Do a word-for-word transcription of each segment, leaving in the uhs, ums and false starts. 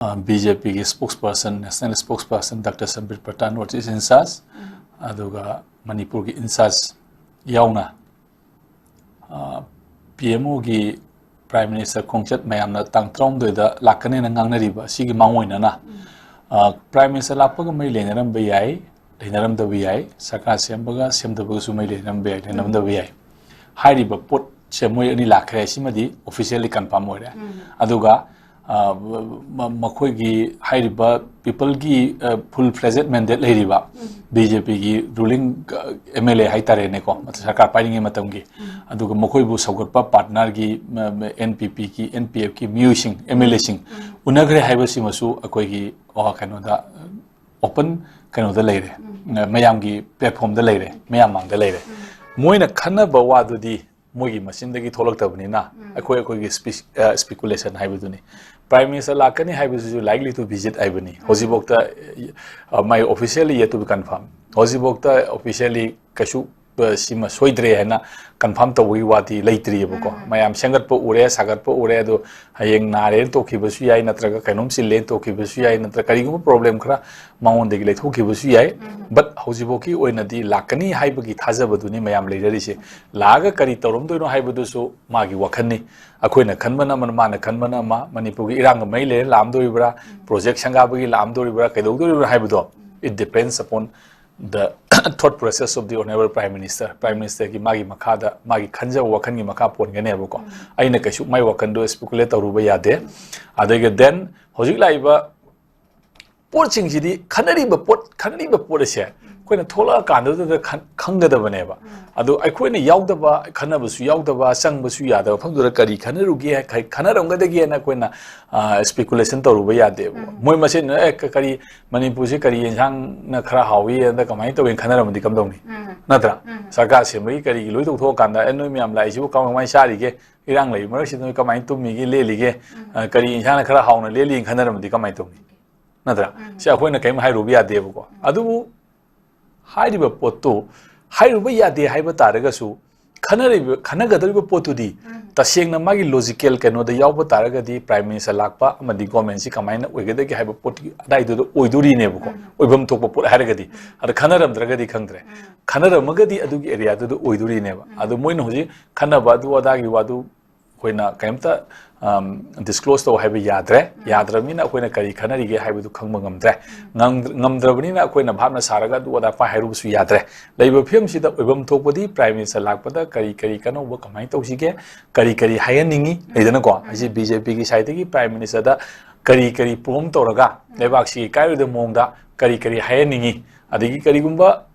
B J ꯄꯤꯒꯤ spokesperson, national spokesperson Doctor Sambit Pradhan was in charge, ꯑꯗꯨꯒ ꯃꯅꯤꯄꯨꯔꯒꯤ in charge ꯌꯥꯎꯅ P M ꯑꯣꯒꯤ Prime Minister ꯈꯣꯡꯆꯠ ꯃꯌꯥꯝꯅ ꯇꯥꯡ ꯇꯔꯥꯍꯨꯝꯗꯣꯏꯗ ꯂꯥꯛꯀꯅꯦꯅ ꯉꯥꯡꯅꯔꯤꯕ ꯑꯁꯤꯒꯤ ꯃꯥꯡꯑꯣꯏꯅꯅ, Prime Minister ꯂꯥꯛꯄꯒ ꯃꯔꯤ ꯂꯩꯅꯔꯝꯕ ꯌꯥꯏ, ꯂꯩꯅꯔꯝꯗꯕ ꯌꯥꯏ, ꯁꯔꯀꯥꯔ ꯁꯦꯝꯕꯒ ꯁꯦꯝꯗꯕꯒꯁꯨ ꯃꯔꯤ ꯂꯩꯅꯔꯝꯕ ꯌꯥꯏ, ꯂꯩꯅꯔꯝꯗꯕ ꯌꯥꯏ꯫ ꯍꯥꯏꯔꯤꯕ ꯄꯣꯠꯁꯦ ꯃꯣꯏ ꯑꯅꯤ ꯂꯥꯛꯈ꯭ꯔꯦ, ꯁꯤꯃꯗꯤ officially confirm ꯑꯣꯏꯔꯦ꯫ ꯑꯗꯨꯒ ꯑ, ꯃ-, ꯃꯈꯣꯏꯒꯤ ꯍꯥꯏꯔꯤꯕ peopleꯒꯤ, ꯑ, full fledged mandate ꯂꯩꯔꯤꯕ ꯕꯤ ꯖꯦ ꯄꯤꯒꯤ ruling, ꯑ, ꯑꯦꯝ ꯑꯦꯜ ꯑꯦ ꯍꯥꯏꯇꯥꯔꯦꯅꯦꯀꯣ, ꯃꯇꯝ ꯁꯔꯀꯥꯔ ꯄꯥꯏꯔꯤꯉꯩ ꯃꯇꯝꯒꯤ, ꯑꯗꯨꯒ ꯃꯈꯣꯏꯕꯨ ꯁꯧꯒꯠꯄ partnerꯒꯤ, ꯃ-, ꯃ-, ꯑꯦꯟ ꯄꯤ ꯄꯤꯒꯤ, ꯑꯦꯟ ꯄꯤ ꯑꯦꯐꯀꯤ ꯃꯤꯑꯣꯏꯁꯤꯡ, ꯑꯦꯝ ꯑꯦꯜ ꯑꯦꯁꯤꯡ ꯎꯅꯈ꯭ꯔꯦ ꯍꯥꯏꯕꯁꯤꯃꯁꯨ ꯑꯩꯈꯣꯏꯒꯤ, ꯑ, ꯀꯩꯅꯣꯗ, open ꯀꯩꯅꯣꯗ ꯂꯩꯔꯦ, ꯑ, ꯃꯌꯥꯝꯒꯤ platformꯗ ꯂꯩꯔꯦ, ꯃꯌꯥꯝ ꯃꯥꯡꯗ ꯂꯩꯔꯦ꯫ ꯃꯣꯏꯅ ꯈꯟꯅꯕ ꯋꯥꯗꯨꯗꯤ ꯃꯣꯏꯒꯤ ꯃꯆꯤꯟꯗꯒꯤ ꯊꯣꯛꯂꯛꯇꯕꯅꯤꯅ ꯑꯩꯈꯣꯏ, ꯑꯩꯈꯣꯏꯒꯤ speculation ꯍꯥꯏꯕꯗꯨꯅꯤ꯫ Prime Minister ꯂꯥꯛꯀꯅꯤ ꯍꯥꯏꯕꯁꯤꯁꯨ likely to visit ꯍꯥꯏꯕꯅꯤ꯫ ꯍꯧꯖꯤꯛꯐꯥꯎꯗ, ꯑ, ꯃꯥꯏ officially yet to be confirm꯫ ꯍꯧꯖꯤꯛꯐꯥꯎꯗ officially ꯀꯩꯁꯨ, ꯑ, ꯁꯤꯃ ꯁꯣꯏꯗ꯭ꯔꯦ ꯍꯥꯏꯅ confirm ꯇꯧꯕꯒꯤ ꯋꯥꯗꯤ ꯂꯩꯇ꯭ꯔꯤꯑꯕꯀꯣ꯫ ꯃꯌꯥꯝ ꯁꯦꯝꯒꯠꯄ ꯎꯔꯦ, ꯁꯥꯒꯠꯄ ꯎꯔꯦ, ꯑꯗꯣ ꯍꯌꯦꯡ ꯅꯥꯔꯦꯅ ꯇꯣꯛꯈꯤꯕꯁꯨ ꯌꯥꯏ, ꯅꯠꯇ꯭ꯔꯒ ꯀꯩꯅꯣꯝ ꯆꯤꯜꯂꯦꯅ ꯇꯣꯛꯈꯤꯕꯁꯨ ꯌꯥꯏ, ꯅꯠꯇ꯭ꯔꯒ ꯀꯔꯤꯒꯨꯝꯕ problem ꯈꯔ ꯃꯉꯣꯟꯗꯒꯤ ꯂꯩꯊꯣꯛꯈꯤꯕꯁꯨ ꯌꯥꯏ꯫ But ꯍꯧꯖꯤꯛꯐꯥꯎꯒꯤ ꯑꯣꯏꯅꯗꯤ ꯂꯥꯛꯀꯅꯤ ꯍꯥꯏꯕꯒꯤ ꯊꯥꯖꯕꯗꯨꯅꯤ ꯃꯌꯥꯝ ꯂꯩꯅꯔꯤꯁꯦ꯫ ꯂꯥꯛꯑꯒ ꯀꯔꯤ ꯇꯧꯔꯝꯗꯣꯏꯅꯣ ꯍꯥꯏꯕꯗꯨꯁꯨ ꯃꯥꯒꯤ ꯋꯥꯈꯜꯅꯤ꯫ ꯑꯩꯈꯣꯏꯅ ꯈꯟꯕꯅ ꯑꯃ, ꯃꯥꯅ ꯈꯟꯕꯅ ꯑꯃ, ꯃꯅꯤꯄꯨꯔꯒꯤ ꯏꯔꯥꯡꯒ ꯃꯔꯤ ꯂꯩꯅ ꯂꯥꯛꯑꯝꯗꯣꯔꯤꯕ꯭ꯔꯥ, project ꯁꯪꯒꯥꯕꯒꯤ ꯂꯥꯛꯑꯝꯗꯣꯔꯤꯕ꯭ꯔꯥ, ꯀꯩꯗꯧꯗꯣꯔꯤꯕ꯭ꯔꯥ ꯍꯥꯏꯕꯗꯣ, it depends upon the thought process of the Honorable Prime Minister꯫ Prime Ministerꯒꯤ ꯃꯥꯒꯤ ꯃꯈꯥꯗ, ꯃꯥꯒꯤ ꯈꯟꯖꯕ ꯋꯥꯈꯜꯒꯤ ꯃꯈꯥ ꯄꯣꯟꯒꯅꯦꯕꯀꯣ꯫ ꯑꯩꯅ ꯀꯩꯁꯨ ꯃꯥꯏ ꯋꯥꯈꯜꯗꯣ speculate ꯇꯧꯔꯨꯕ ꯌꯥꯗꯦ꯫ ꯑꯗꯒꯤ then ꯍꯧꯖꯤꯛ ꯂꯥꯛꯏꯕ ꯄꯣꯠꯁꯤꯡꯁꯤꯗꯤ, ꯈꯟꯅꯔꯤꯕ ꯄꯣꯠ, ꯈꯟꯅꯔꯤꯕ ꯄꯣꯠ ꯑꯁꯦ ꯑꯩꯈꯣꯏꯅ ꯊꯣꯛꯂꯛꯑꯀꯥꯟꯗꯨꯗ ꯈꯟ-, ꯈꯪꯒꯗꯕꯅꯦꯕ꯫ ꯑꯗꯣ ꯑꯩꯈꯣꯏꯅ ꯌꯥꯎꯗꯕ, ꯈꯟꯅꯕꯁꯨ ꯌꯥꯎꯗꯕ, ꯆꯪꯕꯁꯨ ꯌꯥꯗꯕ ꯃꯐꯝꯗꯨꯗ ꯀꯔꯤ ꯈꯟꯅꯔꯨꯒꯦ, ꯀꯔꯤ ꯈꯟꯅꯔꯝꯒꯗꯒꯦꯅ ꯑꯩꯈꯣꯏꯅ, ꯑ, speculation ꯇꯧꯔꯨꯕ ꯌꯥꯗꯦꯕ꯫ ꯃꯣꯏ ꯃꯁꯦꯟꯅ, "ꯑꯦ, ꯀ-, ꯀꯔꯤ, ꯃꯅꯤꯄꯨꯔꯁꯤ ꯀꯔꯤ ꯌꯦꯟꯁꯥꯡꯅ ꯈꯔ ꯍꯥꯎꯏ, ꯑꯗ ꯀꯃꯥꯏꯅ ꯇꯧꯏꯅ" ꯈꯟꯅꯔꯝꯃꯗꯤ ꯀꯝꯗꯧꯅꯤ? ꯅꯠꯇ꯭ꯔꯥ? ꯁꯔꯀꯥꯔ ꯁꯦꯝꯕꯒꯤ ꯀꯔꯤꯒꯤ ꯂꯣꯏ ꯇꯧꯊꯣꯛꯑꯀꯥꯟꯗ, "ꯑꯦ, ꯅꯣꯏ ꯃꯌꯥꯝ ꯂꯥꯛꯏꯁꯤꯕꯨ ꯀꯃꯥꯏ, ꯀꯃꯥꯏꯅ ꯆꯥꯔꯤꯒꯦ? ꯏꯔꯥꯡ ꯂꯩꯕ ꯃꯔꯛꯁꯤꯗ ꯅꯣꯏ ꯀꯃꯥꯏꯅ ꯇꯨꯝꯃꯤꯒꯦ, ꯂꯦꯜꯂꯤꯒꯦ? ꯑ, ꯀꯔꯤ ꯏꯟꯁꯥꯡꯅ ꯈꯔ ꯍꯥꯎꯅ ꯂꯦꯜꯂꯤꯅ" ꯈꯟꯅꯔꯝꯃꯗꯤ ꯀꯃꯥꯏꯅ ꯇꯧꯅꯤ? ꯅꯠꯇ꯭ꯔꯥ? ꯁꯤ ꯑꯩꯈꯣꯏꯅ ꯀꯔꯤꯝ ꯍꯥꯏꯔꯨꯕ ꯌꯥꯗꯦꯕꯀꯣ꯫ ꯑꯗꯨꯕꯨ ꯍꯥꯏꯔꯤꯕ ꯄꯣꯠꯇꯨ ꯍꯥꯏꯔꯨꯕ ꯌꯥꯗꯦ ꯍꯥꯏꯕ ꯇꯥꯔꯒꯁꯨ, ꯈꯟꯅꯔꯤꯕ, ꯈꯟꯅꯒꯗꯧꯔꯤꯕ ꯄꯣꯠꯇꯨꯗꯤ ꯇꯁꯦꯡꯅ ꯃꯥꯒꯤ ꯂꯣꯖꯤꯀꯦꯜ ꯀꯩꯅꯣꯗ ꯌꯥꯎꯕ ꯇꯥꯔꯒꯗꯤ ꯄ꯭ꯔꯥꯏꯝ ꯃꯤꯅꯤꯁꯇꯔ ꯂꯥꯛꯄ ꯑꯃꯗꯤ ꯒꯣꯔꯃꯦꯟꯁꯤ ꯀꯃꯥꯏꯅ ꯑꯣꯏꯒꯗꯒꯦ ꯍꯥꯏꯕ ꯄꯣꯠꯇꯨꯒꯤ ꯑꯗꯥꯏꯗꯨꯗ ꯑꯣꯏꯗꯣꯔꯤꯅꯦꯕꯀꯣ꯫ ꯎꯝ꯫ ꯑꯣꯏꯐꯝ ꯊꯣꯛꯄ ꯄꯣꯠ ꯍꯥꯏꯔꯒꯗꯤ꯫ ꯎꯝ꯫ ꯑꯗ ꯈꯟꯅꯔꯝꯗ꯭ꯔꯒꯗꯤ ꯈꯪꯗ꯭ꯔꯦ꯫ ꯎꯝ꯫ ꯈꯟꯅꯔꯝꯃꯒꯗꯤ ꯑꯗꯨꯒꯤ ꯑꯦꯔꯤꯌꯥꯗꯨꯗ ꯑꯣꯏꯗꯣꯔꯤꯅꯦꯕ꯫ ꯎꯝ꯫ ꯑꯗꯣ ꯃꯣꯏꯅ ꯍꯧꯖꯤꯛ ꯈꯟꯅꯕ ꯑꯗꯨ ꯑꯗꯥꯒꯤ ꯋꯥꯗꯨ ꯑꯩꯈꯣꯏꯅ ꯀꯩꯝꯇ ꯗꯤꯁꯀ꯭ꯂꯣꯁ ꯇꯧ ꯍꯥꯏꯕ ꯌꯥꯗ꯭ꯔꯦ꯫ ꯎꯝ꯫ ꯌꯥꯗ꯭ꯔꯕꯅꯤꯅ ꯑꯩꯈꯣꯏꯅ ꯀꯔꯤ ꯈꯟꯅꯔꯤꯒꯦ ꯍꯥꯏꯕꯗꯨ ꯈꯪꯕ ꯉꯝꯗ꯭ꯔꯦ꯫ ꯎꯝ꯫ ꯉꯝ-, ꯉꯝꯗ꯭ꯔꯕꯅꯤꯅ ꯑꯩꯈꯣꯏꯅ ꯚꯥꯞꯅ ꯁꯥꯔꯒ ꯑꯗꯨ ꯑꯗꯥ ꯄꯥꯏ ꯍꯥꯏꯔꯨꯕꯁꯨ ꯌꯥꯗ꯭ꯔꯦ꯫ ꯂꯩꯔꯤꯕ ꯐꯤꯕꯝꯁꯤꯗ ꯑꯣꯏꯐꯝ ꯊꯣꯛꯄꯗꯤ ꯄ꯭ꯔꯥꯏꯝ ꯃꯤꯅꯤꯁꯇꯔ ꯂꯥꯛꯄꯗ ꯀꯔꯤ ꯀꯔꯤ ꯀꯥꯟꯅꯧꯕ ꯀꯃꯥꯏꯅ ꯇꯧꯁꯤꯒꯦ, ꯀꯔꯤ ꯀꯔꯤ ꯍꯥꯏꯍꯟꯅꯤꯡꯉꯤ, ꯎꯝ꯫ ꯂꯩꯗꯅꯀꯣ꯫ ꯎꯝ꯫ ꯑꯩꯁꯦ ꯕꯤ ꯖꯦ ꯄꯤꯒꯤ ꯁꯥꯏꯠꯇꯒꯤ ꯄ꯭ꯔꯥꯏꯝ ꯃꯤꯅꯤꯁꯇꯔꯗ ꯀꯔꯤ ꯀꯔꯤ ꯄ꯭ꯔꯣꯝ ꯇꯧꯔꯒ ꯎꯝ꯫ ꯂꯩꯕꯥꯛꯁꯤꯒꯤ ꯀꯥꯏꯔꯣꯏꯗꯕ ꯃꯑꯣꯡꯗ ꯀꯔꯤ ꯀꯔꯤ ꯍꯥꯏꯍꯟꯅꯤꯡꯉꯤ, ꯑꯗꯒꯤ ꯀꯔꯤꯒꯨꯝꯕ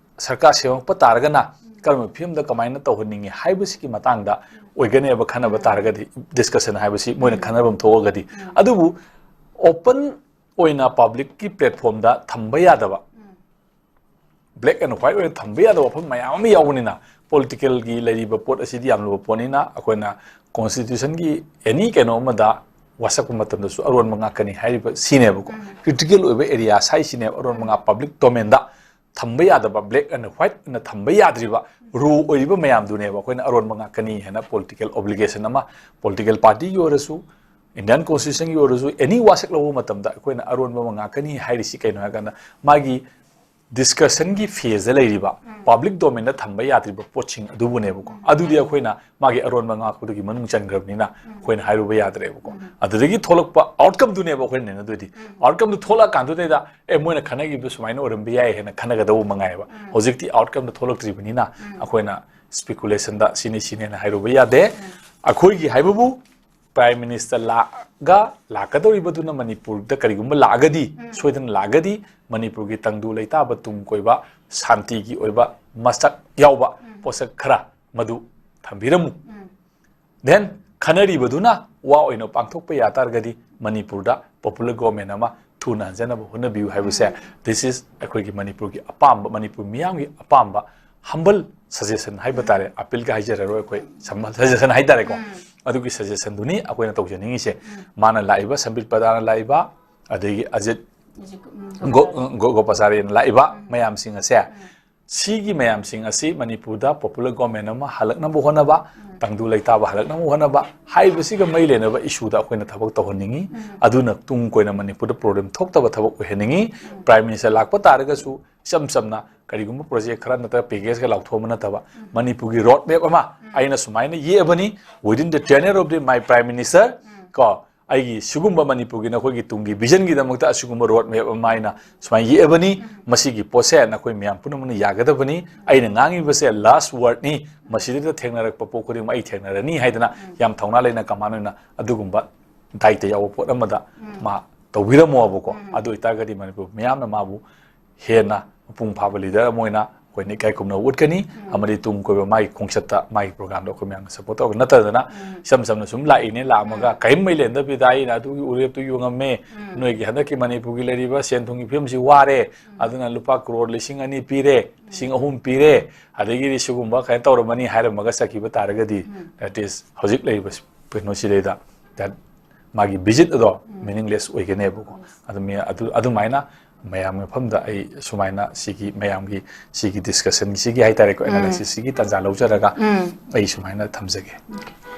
ꯁꯔꯀꯥꯔ ꯁꯦꯝꯃꯛꯄ ꯇꯥꯔꯒꯅ ꯎꯝ꯫ ꯀꯔꯝꯕ ꯐꯤꯕꯝꯗ ꯀꯃꯥꯏꯅ ꯇꯧꯍꯟꯅꯤꯡꯉꯤ ꯍꯥꯏꯕꯁꯤꯒꯤ ꯃꯇꯥꯡꯗ ꯎꯝ꯫ ꯑꯣꯏꯒꯅꯦꯕ ꯈꯟꯅꯕ ꯎꯝ꯫ ꯇꯥꯔꯒꯗꯤ, ꯗꯤꯁꯀꯁꯟ ꯍꯥꯏꯕꯁꯤ ꯃꯣꯏꯅ ꯎꯝ꯫ ꯈꯟꯅꯐꯝ ꯊꯣꯛꯑꯒꯗꯤ꯫ ꯎꯝ꯫ ꯑꯗꯨꯕꯨ ꯑꯣꯄꯟ ꯑꯣꯏꯅ ꯄꯕ꯭ꯂꯤꯛꯀꯤ ꯄ꯭ꯂꯦꯠꯐꯣꯝꯗ ꯊꯝꯕ ꯌꯥꯗꯕ, ꯎꯝ꯫ ꯕ꯭ꯂꯦꯛ ꯑꯦꯟ ꯋꯥꯏꯠ ꯑꯣꯏꯅ ꯊꯝꯕ ꯌꯥꯗꯕ ꯋꯥꯐꯝ ꯃꯌꯥꯝ ꯑꯃ ꯌꯥꯎꯕꯅꯤꯅ, ꯄꯣꯂꯤꯇꯤꯀꯦꯜꯒꯤ ꯂꯩꯔꯤꯕ ꯄꯣꯠ ꯑꯁꯤꯗꯤ ꯌꯥꯝ ꯂꯨꯕ ꯄꯣꯠꯅꯤꯅ, ꯑꯩꯈꯣꯏꯅ ꯀꯣꯟꯁꯇꯤꯇ꯭ꯌꯨꯁꯟꯒꯤ ꯑꯦꯅꯤ ꯀꯩꯅꯣ ꯑꯃꯗ ꯋꯥꯁꯛꯄ ꯃꯇꯝꯗꯁꯨ ꯑꯔꯣꯟꯕ ꯉꯥꯛꯀꯅꯤ ꯍꯥꯏꯔꯤꯕ ꯁꯤꯅꯦꯕꯀꯣ꯫ ꯎꯝ꯫ ꯀ꯭ꯔꯤꯇꯤꯀꯦꯜ ꯑꯣꯏꯕ ꯑꯦꯔꯤꯌꯥ ꯁꯥꯏꯁꯤꯅꯦꯕ ꯑꯔꯣꯟꯕ ꯎꯝ꯫ ꯉꯥꯛ ꯄꯕ꯭ꯂꯤꯛ ꯗꯣꯃꯦꯟꯗ ꯊꯝꯕ ꯌꯥꯗꯕ, ꯕ꯭ꯂꯦꯛ ꯑꯦꯟ ꯋꯥꯏꯠ ꯑꯣꯏꯅ ꯊꯝꯕ ꯌꯥꯗ꯭ꯔꯤꯕ ꯔꯣ ꯑꯣꯏꯔꯤꯕ ꯃꯌꯥꯝꯗꯨꯅꯦꯕ ꯑꯩꯈꯣꯏꯅ ꯑꯔꯣꯟꯕ ꯉꯥꯛꯀꯅꯤ ꯍꯥꯏꯅ ꯄꯣꯂꯤꯇꯤꯀꯦꯜ ꯑꯣꯕ꯭ꯂꯤꯒꯦꯁꯟ ꯑꯃ, ꯄꯣꯂꯤꯇꯤꯀꯦꯜ ꯄꯥꯔꯇꯤꯒꯤ ꯑꯣꯏꯔꯁꯨ, ꯏꯟꯗꯤꯌꯥꯟ ꯀꯣꯟꯁꯇꯤꯇ꯭ꯌꯨꯁꯟꯒꯤ ꯑꯣꯏꯔꯁꯨ, ꯑꯦꯅꯤ ꯋꯥꯁꯛ ꯂꯧꯕ ꯃꯇꯝꯗ ꯑꯩꯈꯣꯏꯅ ꯑꯔꯣꯟꯕ ꯑꯃ ꯉꯥꯛꯀꯅꯤ ꯍꯥꯏꯔꯤꯁꯤ ꯀꯩꯅꯣ ꯍꯥꯏ ꯀꯥꯟꯗ, ꯃꯥꯒꯤ ꯗꯤꯁꯀꯁꯟꯒꯤ ꯐꯦꯖꯇ ꯂꯩꯔꯤꯕ, ꯎꯝ꯫ ꯄꯕ꯭ꯂꯤꯛ ꯗꯣꯃꯦꯟꯗ ꯊꯝꯕ ꯌꯥꯗ꯭ꯔꯤꯕ ꯄꯣꯠꯁꯤꯡ ꯑꯗꯨꯕꯨꯅꯦꯕꯀꯣ꯫ ꯎꯝ꯫ ꯑꯗꯨꯗꯤ ꯑꯩꯈꯣꯏꯅ ꯃꯥꯒꯤ ꯑꯔꯣꯟꯕ ꯉꯥꯛꯄꯗꯨꯒꯤ ꯃꯅꯨꯡ ꯆꯟꯈ꯭ꯔꯕꯅꯤꯅ ꯎꯝ꯫ ꯑꯩꯈꯣꯏꯅ ꯍꯥꯏꯔꯨꯕ ꯌꯥꯗ꯭ꯔꯦꯕꯀꯣ꯫ ꯎꯝ꯫ ꯑꯗꯨꯗꯒꯤ ꯊꯣꯛꯂꯛꯄ ꯑꯥꯎꯠꯀꯝꯗꯨꯅꯦꯕ ꯑꯩꯈꯣꯏꯅ ꯅꯩꯅꯗꯣꯏꯗꯤ꯫ ꯎꯝ꯫ ꯑꯥꯎꯠꯀꯝꯗꯨ ꯊꯣꯛꯂꯛꯑꯀꯥꯟꯗꯨꯗꯩꯗ, "ꯑꯦ, ꯃꯣꯏꯅ ꯈꯟꯅꯈꯤꯕꯗꯨ ꯁꯨꯃꯥꯏꯅ ꯑꯣꯏꯔꯝꯕ ꯌꯥꯏ" ꯍꯥꯏꯅ ꯈꯟꯅꯒꯗꯧꯕ ꯃꯉꯥꯏꯕ꯫ ꯎꯝ꯫ ꯍꯧꯖꯤꯛꯇꯤ ꯑꯥꯎꯠꯀꯝꯗꯨ ꯊꯣꯛꯂꯛꯇ꯭ꯔꯤꯕꯅꯤꯅ ꯎꯝ꯫ ꯑꯩꯈꯣꯏꯅ ꯁ꯭ꯄꯤꯀꯨꯂꯦꯁꯟꯗ ꯁꯤꯅꯤ ꯁꯤꯅꯦꯅ ꯍꯥꯏꯔꯨꯕ ꯌꯥꯗꯦ꯫ ꯎꯝ꯫ ꯑꯩꯈꯣꯏꯒꯤ ꯍꯥꯏꯕꯕꯨ ꯄ꯭ꯔꯥꯏꯝ ꯃꯤꯅꯤꯁꯇꯔ ꯂꯥꯛꯑꯒ, ꯂꯥꯛꯀꯗꯧꯔꯤꯕꯗꯨꯅ ꯃꯅꯤꯄꯨꯔꯗ ꯀꯔꯤꯒꯨꯝꯕ ꯂꯥꯛꯑꯒꯗꯤ, ꯎꯝ꯫ ꯁꯣꯏꯗꯅ ꯂꯥꯛꯑꯒꯗꯤ, ꯃꯅꯤꯄꯨꯔꯒꯤ ꯇꯪꯗꯨ ꯂꯩꯇꯥꯕ ꯇꯨꯡ ꯀꯣꯏꯕ, ꯁꯥꯟꯇꯤꯒꯤ ꯑꯣꯏꯕ ꯃꯁꯛ ꯌꯥꯎꯕ ꯎꯝ꯫ ꯄꯣꯠꯁꯛ ꯈꯔ ꯃꯗꯨ ꯊꯝꯕꯤꯔꯝꯃꯨ꯫ ꯎꯝ꯫ Then ꯈꯟꯅꯔꯤꯕꯗꯨꯅ ꯋꯥ ꯑꯣꯏꯅ ꯄꯥꯡꯊꯣꯛꯄ ꯌꯥ ꯇꯥꯔꯒꯗꯤ ꯃꯅꯤꯄꯨꯔꯗ ꯄꯣꯄꯨꯂꯔ ꯒꯣꯚꯔꯟꯃꯦꯟ ꯑꯃ ꯊꯨꯅ ꯍꯟꯖꯅꯕ ꯍꯣꯠꯅꯕꯤꯌꯨ ꯍꯥꯏꯕꯁꯦ, ꯎꯝ꯫ This is ꯑꯩꯈꯣꯏꯒꯤ ꯃꯅꯤꯄꯨꯔꯒꯤ ꯑꯄꯥꯝꯕ, ꯃꯅꯤꯄꯨꯔ ꯃꯤꯌꯥꯝꯒꯤ ꯑꯄꯥꯝꯕ humble suggestion ꯍꯥꯏꯕ ꯎꯝ꯫ ꯇꯥꯔꯦ, appealꯒ ꯍꯥꯏꯖꯔꯔꯣꯏ ꯑꯩꯈꯣꯏ, ꯎꯝ꯫ Suggestion ꯍꯥꯏ ꯇꯥꯔꯦꯀꯣ꯫ ꯎꯝ꯫ ꯑꯗꯨꯒꯤ suggestionꯗꯨꯅꯤ ꯑꯩꯈꯣꯏꯅ ꯇꯧꯖꯅꯤꯡꯉꯤꯁꯦ꯫ ꯎꯝ꯫ ꯃꯥꯅ ꯂꯥꯛꯏꯕ, ꯁꯝꯕꯤꯠ ꯄ꯭ꯔꯙꯥꯟꯅ ꯂꯥꯛꯏꯕ, ꯑꯗꯒꯤ ꯑꯖꯤꯠ ꯍꯧꯖꯤꯛ, ꯎꯝ, ꯒꯣ-, ꯒꯣꯄꯥꯆꯥꯔꯤ꯫ ꯎꯝ, ꯒꯣ-, ꯒꯣꯄꯥꯆꯥꯔꯤꯅ ꯂꯥꯛꯏꯕ ꯎꯝ꯫ ꯃꯌꯥꯝꯁꯤꯡ ꯑꯁꯦ ꯎꯝ꯫ ꯁꯤꯒꯤ ꯃꯌꯥꯝꯁꯤꯡ ꯑꯁꯤ ꯃꯅꯤꯄꯨꯔꯗ popular government ꯑꯃ ꯍꯜꯂꯛꯅꯕ ꯍꯣꯠꯅꯕ, ꯇꯪꯗꯨ ꯂꯩꯇꯥꯕ ꯍꯜꯂꯛꯅꯕ ꯍꯣꯠꯅꯕ ꯍꯥꯏꯕꯁꯤꯒ ꯃꯔꯤ ꯂꯩꯅꯕ issueꯗ ꯑꯩꯈꯣꯏꯅ ꯊꯕꯛ ꯇꯧꯍꯟꯅꯤꯡꯉꯤ꯫ ꯑꯗꯨꯅ ꯇꯨꯡ ꯀꯣꯏꯅ ꯃꯅꯤꯄꯨꯔꯗ problem ꯊꯣꯛꯇꯕ ꯊꯕꯛ ꯑꯣꯏꯍꯟꯅꯤꯡꯉꯤ꯫ Prime Minister ꯂꯥꯛꯄ ꯇꯥꯔꯒꯁꯨ ꯏꯆꯝ ꯆꯝꯅ ꯀꯔꯤꯒꯨꯝꯕ project ꯈꯔ ꯅꯠꯇ꯭ꯔꯒ packageꯀ ꯂꯥꯎꯊꯣꯛꯑꯝꯕ ꯅꯠꯇꯕ, ꯃꯅꯤꯄꯨꯔꯒꯤ road map ꯑꯃ ꯑꯩꯅ ꯁꯨꯃꯥꯏꯅ ꯌꯦꯛꯑꯕꯅꯤ, within the tenure of the my Prime Minister, ꯀꯣ, ꯑꯩꯒꯤ ꯁꯤꯒꯨꯝꯕ ꯃꯅꯤꯄꯨꯔꯒꯤ ꯅꯈꯣꯏꯒꯤ ꯇꯨꯡꯒꯤ visionꯒꯤꯗꯃꯛꯇ ꯑꯁꯤꯒꯨꯝꯕ road map ꯑꯃ ꯑꯩꯅ ꯁꯨꯃꯥꯏꯅ ꯌꯦꯛꯑꯕꯅꯤ, ꯃꯁꯤꯒꯤ ꯄꯣꯠꯁꯦ ꯅꯈꯣꯏ ꯃꯌꯥꯝ ꯄꯨꯝꯅꯃꯛꯅ ꯌꯥꯒꯗꯕꯅꯤ, ꯑꯩꯅ ꯉꯥꯡꯉꯤꯕꯁꯦ last wordꯅꯤ, ꯃꯁꯤꯗ ꯊꯦꯡꯅꯔꯛꯄ ꯄꯣꯠ ꯈꯨꯗꯤꯡꯃꯛ ꯑꯩ ꯊꯦꯡꯅꯔꯅꯤ ꯍꯥꯏꯗꯅ ꯌꯥꯝ ꯊꯧꯅꯥ ꯂꯩꯅ command ꯑꯣꯏꯅ ꯑꯗꯨꯒꯨꯝꯕ ꯗꯥꯏꯇ ꯌꯥꯎꯕ ꯄꯣꯠ ꯑꯃꯗ ꯃꯥ ꯇꯧꯕꯤꯔꯝꯃꯣꯕꯀꯣ꯫ ꯑꯗꯨ ꯑꯣꯏꯇꯥꯔꯒꯗꯤ ꯃꯅꯤꯄꯨꯔ ꯃꯤꯌꯥꯝꯅ ꯃꯥꯕꯨ ꯍꯦꯟꯅ ꯃꯄꯨꯡ ꯐꯥꯕ leader ꯑꯃ ꯑꯣꯏꯅ ꯑꯩꯈꯣꯏꯅ ꯏꯀꯥꯏ ꯈꯨꯝꯅꯕ ꯎꯠꯀꯅꯤ, ꯑꯃꯗꯤ ꯇꯨꯡ ꯀꯣꯏꯕ ꯃꯥꯒꯤ ꯈꯣꯡꯆꯠꯇ, ꯃꯥꯒꯤ programꯗ ꯑꯩꯈꯣꯏ ꯃꯌꯥꯝꯅ support ꯇꯧꯔꯒ, ꯅꯠꯇꯗꯅ ꯏꯆꯝ ꯆꯝꯅ ꯁꯨꯝ ꯂꯥꯛꯏꯅꯦ, ꯂꯥꯛꯑꯝꯃꯒ ꯀꯔꯤꯝ ꯂꯩ ꯂꯩꯅꯗꯕꯤꯗ ꯑꯩꯅ ꯑꯗꯨꯒꯤ ꯎꯔꯦꯞꯇꯨ ꯌꯦꯡꯉꯝꯃꯦ, ꯅꯣꯏꯒꯤ ꯍꯟꯗꯛꯀꯤ ꯃꯅꯤꯄꯨꯔꯒꯤ ꯂꯩꯔꯤꯕ ꯁꯦꯟ ꯊꯨꯝꯒꯤ ꯐꯤꯕꯝꯁꯤ ꯋꯥꯔꯦ, ꯑꯗꯨꯅ ꯂꯨꯄꯥ ꯀ꯭ꯔꯣꯔ ꯂꯤꯁꯤꯡ ꯑꯅꯤ ꯄꯤꯔꯦ, ꯂꯤꯁꯤꯡ ꯑꯍꯨꯝ ꯄꯤꯔꯦ, ꯑꯗꯒꯤꯗꯤ ꯁꯤꯒꯨꯝꯕ ꯀꯩꯅꯣ ꯇꯧꯔꯝꯃꯅꯤ ꯍꯥꯏꯔꯝꯃꯒ ꯆꯠꯈꯤꯕ ꯇꯥꯔꯒꯗꯤ, that is ꯍꯧꯖꯤꯛ ꯂꯩꯔꯤꯕ ꯀꯩꯅꯣꯁꯤꯗꯩꯗ that ꯃꯥꯒꯤ visit ꯑꯗꯣ meaningless ꯑꯣꯏꯒꯅꯦꯕꯀꯣ꯫ ꯑꯗꯨ ꯃꯤ-, ꯑꯗꯨ-, ꯑꯗꯨꯃꯥꯏꯅ ꯃꯌꯥꯝꯒꯤ ꯃꯐꯝꯗ ꯑꯩ ꯁꯨꯃꯥꯏꯅ ꯁꯤꯒꯤ ꯃꯌꯥꯝꯒꯤ ꯁꯤꯒꯤ discussionꯁꯤꯒꯤ ꯍꯥꯏꯇꯥꯔꯦꯀꯣ, analysisꯁꯤꯒꯤ ꯇꯥꯟꯖꯥ ꯂꯧꯖꯔꯒ ꯑꯩ ꯁꯨꯃꯥꯏꯅ ꯊꯝꯖꯒꯦ꯫